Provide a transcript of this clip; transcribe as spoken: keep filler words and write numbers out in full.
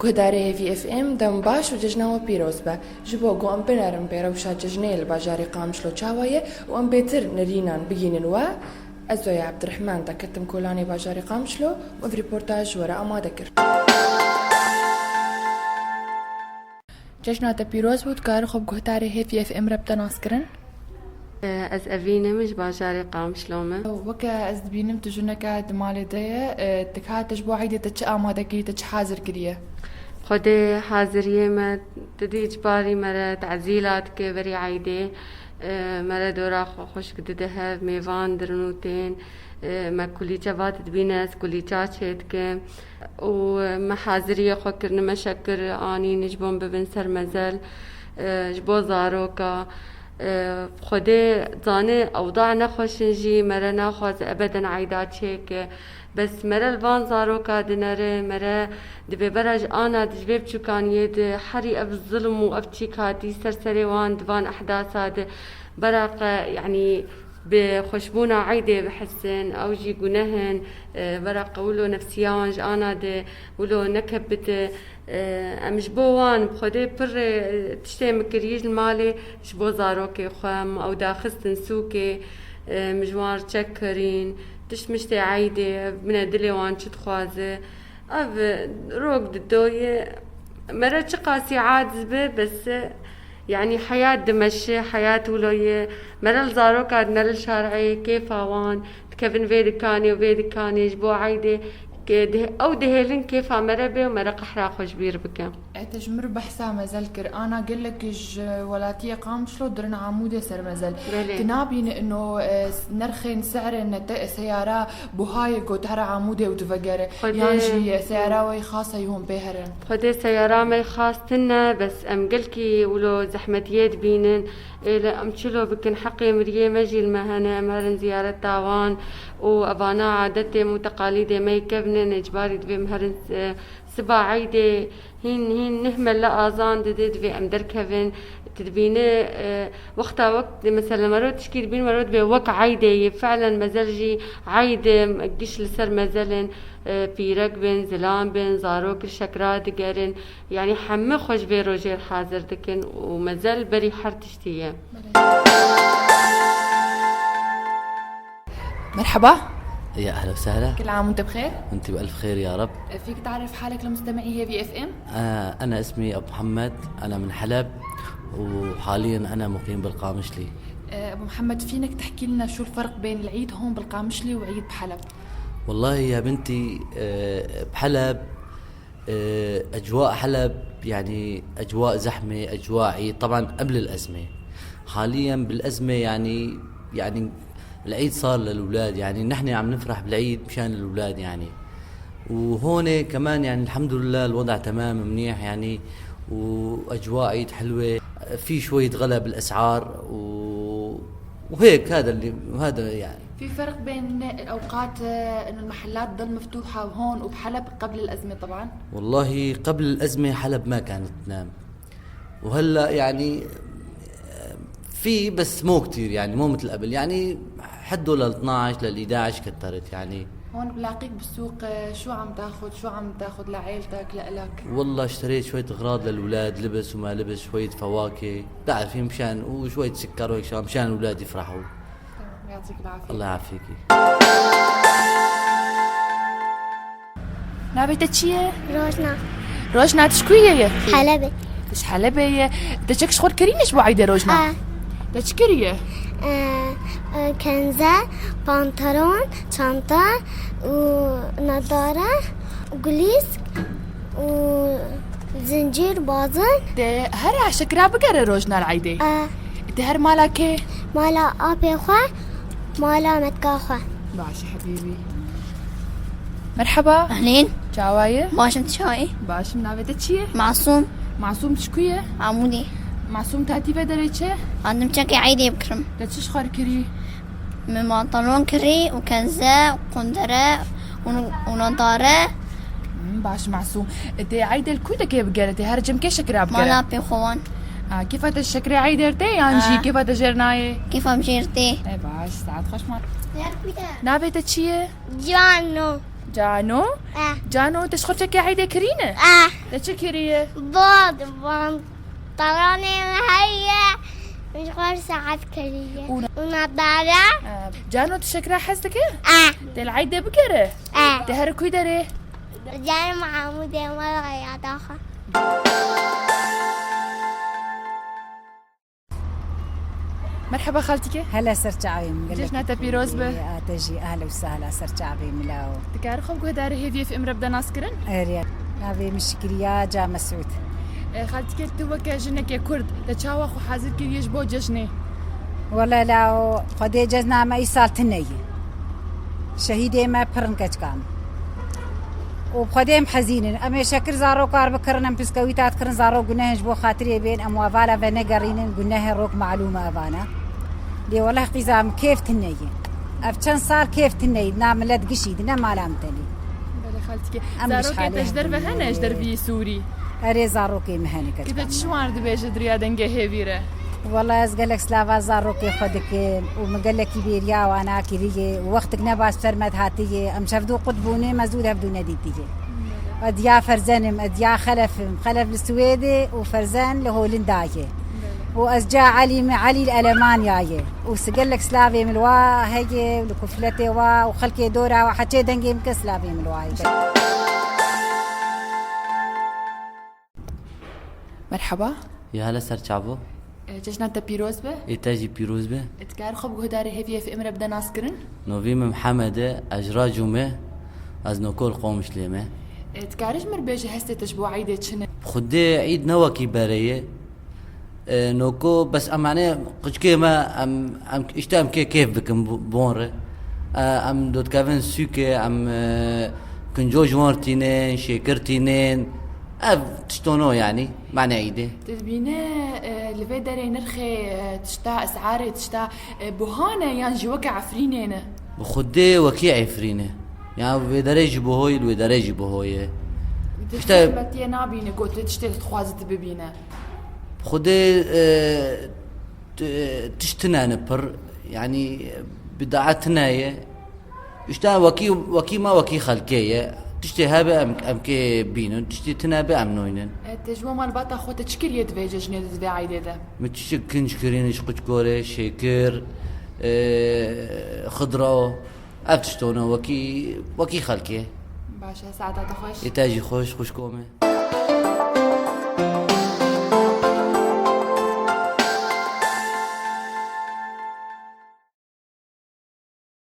Guhdarê Hêvî F M, dem baş û cejna we pîroz be. Ji bo ku em binerin pê rewşa cejnê li bajarê Qamişlo çawa ye û em bêtir nerînan bigihînin we, ez Zoya Ebdirehman te ketim kolanê bajarê Qamişlo û ev rîportaj ji we re amade kir. Cejna te pîroz bû, dikarin xwe bi guhdarê Hêvî F M re bide naskirin? Ez Evîn im, ji bajarê Qamişlo me. Weke ez dibînim tu jineke di malê de ye, e, dika te ji bo eydê te çi amade kiriye, te çi hazir kiriye? Xwedê haziriyê me, tu dî îcbarî me re tezîla dike berî eydê. E, me re dora xwe xwişk dide hev, mêvan dirin û tên. E, me kulîçe va tu dibîne, ez kulîça çê dikim. Û me haziriyê xwe kirine, me şekir anîn ji bo em bibin ser mezel, e, ji bo zaroka. E, Xwedê zane ewda nexweş in jî, me re naxwaze ebeden eyda çêke. Bes me re li van zaroka dinere, me re di vêbera ji ana di ji vê biçûkaniyê de herî ev zilm û ev çîk hatî ser serê wan di van ehdasa de. Beraqe, yanî, bi xweşbûna eydê bihisin, ew jî guneh in, e, vera qewilo nefsiya wan ji ana de wilo nekepite. E, em ji bo wan bi Xwedê pir, e, tiştê min kirî ji malê ji bo zarokê xwe, em ew daxistin sûkê, e, min ji wan re çek kirîn, tişt miştê eydê, ev bine dilê wan çi dixwaze. Ev rok didoye, mere çiqasî aciz be, bes, yanî heyat dimeşe, heyat wilo ye. Mere li zaroka dinere li şarê, kêfa wan, dikevin vê dikanê û vê dikanê ji bo eydê, ke dih-, ew dihêlin kêfa mere bê û mere qehra xwe ji bîr bike. E, te ji min re behsa mezel kir. Ana gelek ji welatiyê Qamişlo dirin Amûdê ser mezel. Belê. Tu nabîne ino, e, s-, nerxên, se'rên nete-, seyara buhayê ku dihera Amûdê û divegere. Xwedê Yan jî seyara wê xas e hûn pê herin? Xwedê seyara me xas tune, bes em gelkî wilo zehmetiyê dibînin. Ê, lê em çilo bikin, heqê miriyê me jî li me hene, em herin ziyareta wan û evana adetê me û teqalîdê me yê kevn in, ecbarî divê em herin, e, siba eydê. Hîn, hîn neh mele azan dide, divê em derkevin. Tu dibîne, e, wexta wek, mesela, mero tişkî dibîn, mero dibê wek eydê ye. Felen mezel jî eyd e, giş li ser mezel in, e, pîrek bin, zilam bin, zarok li şekra digerin. Yanî hemî xwe ji vê rojê re hazir dikin û mezel berî her tiştî ye. Merhaba. يا أهلا وسهلا. كل عام وانت بخير. وانت بألف خير يا رب. فيك تعرف حالك لمستمعي هيفي اف ام؟ آه، أنا اسمي أبو محمد، أنا من حلب، وحاليًا أنا مقيم بالقامشلي. آه، أبو محمد، فينك تحكي لنا شو الفرق بين العيد هون بالقامشلي وعيد بحلب؟ والله يا بنتي، آه، بحلب آه، أجواء حلب، يعني، أجواء زحمة، أجواء عيد. طبعًا قبل الأزمة. حاليًا بالأزمة، يعني، يعني، العيد صار للولاد، يعني، نحن عم نفرح بالعيد مشان الولاد، يعني. وهون كمان، يعني، الحمد لله الوضع تمام منيح، يعني، وأجواء عيد حلوة، في شوية غلا بالأسعار و-، وهيك، هذا اللي، هذا يعني. في فرق بين أوقات، آه، إنه المحلات تضل مفتوحة وهون وبحلب قبل الأزمة طبعًا؟ والله قبل الأزمة حلب ما كانت تنام، وهلأ يعني في، بس مو كتير، يعني مو متل قبل، يعني حدو لل اثناعش، لل احداعش كترت يعني. هون بلاقيك بالسوق، آه، شو عم تاخد، شو عم تاخد لعيلتك، لإلك؟ والله اشتريت شوية أغراض للولاد، لبس وما لبس، شوية فواكه، بتعرفي، مشان، وشوية سكر وهيك شغلات، مشان الولاد يفرحوا. تمام، يعطيك العافية. الله يعافيكي. Navê te çi ye? Rojna. Rojna, tu ji ku ye? Helebê. Tu ji Helebê ye. Te çek ji xwe kirîne ji bo eydê Rojna? E. Te çi kiriye? E, e, kenze, pantolon, çanta û nadare, gulîsk û zincîr, bazin. Te her şekra bigere Rojna li eydê? E. Te her mala kê? Mala apê xwe, mala metka xwe. Baş e hebîbî. Merhaba. Ehlîn. Çawa ye? Baş im, tu çawa yî? Baş im, navê te çi ye? Masûm. Masûm, tu ji ku ye? Amûdê. Masûm, te hatî vê derê çi? Hatim çekê eydê bikirim. Te çi ji xwe kirî? Min pantalon kirî û kenze, qundere û, û nadare. Hmm, baş Masûm. E, tê eydê li ku te kê bigere? Tê her cem kê şekira bigere? Mala pê xwe wan. Ha, kêfa te şekirê eydê tê yan jî kêfa te jêr nayê? Kêfa min jêr tê. E, baş, saet xweş mal. Navê te çi ye? Cano. Cano? Eh. Cano, te ji xwe çekê eydê kirîne? Eh. Te çi kiriye? Bad, pantalonê min heye, min ji xwe saet kiriye. Û na- Û nadare? Eh. Cano, tu şekra hez dike? Eh. Te li eydê bigere? Eh. Te her ku derê? Canım Mahmudê me ya daxa. Merheba xaltîke. Hele ser çavê min. Cejna te pîroz be. A te jî ehla û sehla ser çavê min lawo. Dikarî xwe guhdarê hêviyê fi imre bide naskirin? Erê. Navê min Şikriya Ca Mesûd. E, xaltîke, tu weke jineke Kurd, te çawa xwe hazir kiriye ji bo cejnê? Wele lawo, Xwedê cejna me îsal tune ye. Şehîdê me pir in keçika min. Û bi Xwedê em hezîn in. Em ê şekir zarokar bikirin, em piskewîta dikirin, zarok gunehên ji bo xatirê bên, em wa vala venegerînin, gunehê rok malûm e evana. Lê weleh qîza em kêf tune ye. Ev çend sal kêf tune ye, na milet gişî di ne mala min tenê. Belê xaltîke. Em Zarokê te ji derve hene, ji dervî Sûrî? Erê, zarokê min hene keçika min. Ki te çi wan dibêje di riya dengê hêvî re? Wela ez gelek slava zarokê xwe dikim û min gelekî bêriya wana kiriye û wextik ne baş ser me dihatiye. Em ji hevdû qut bûne, me zû hevdû nedîtiye. Ez diya Ferzen im, ez diya Xelef im. Xelef li Swêdê û Ferzen li Holindayê. Û ez ca Elî me, Elî li Elemanyayê. Û s-, gelek slavê min li wa heye û li kufletê wa û xelkê dora wa heçê dengê min ke slavê min li wa heye. Merheba. Ya hele ser çavo. E, cejna te pîroz be. Ê te jî pîroz be. E, dikarî xwe bi guhdarê hêviyê fi imre bide naskirin? Novî min Mihemed e, ez ji Racû me, ez nokol Qomişlê me. E, dikarî ji mir bêje hestê te ji bo eydê çi ne? Xwedê eyd ne wekî berê ye. E, noko bes em, yani, qiçkê me, em, em, işte em kê kêf bikin bu-, bon re. E, em dotkevin sûke, em, e, kinco ji wan tînin, şêkir tînin. Ev tiştono yani, mane îdê. Te dibîne, e, li vê derê nirxê, e, tişta, esarê tişta, e, buha ne yan jî weke Efrînê ne? Bi Xwedê wekî Efrînê. Ya vê derê jî buhoyê, li wê derê jî buhoyê. Te İşte tiştê betiye nabîne, ku tu tiştê dixwaze tu bibîne. Xwedê, e, t-, tişt tine ne pir, yani, bidaet tine ye. Îşte wekî, wekî me, wekî xelkê ye. Tiştê hebe em, em kê bînin, tiştê tine be em noynin. E, te ji bo malbata xwe te çi kiriye di vê cejnê de, di vê eydê de? Min tiştê kinc kirîn, ji quçkorê, şêkir, e, xidra, ev tiştona wekî, wekî xelkê. Baş e, saeta te xweş. Ê te jî xweş, xwişko me.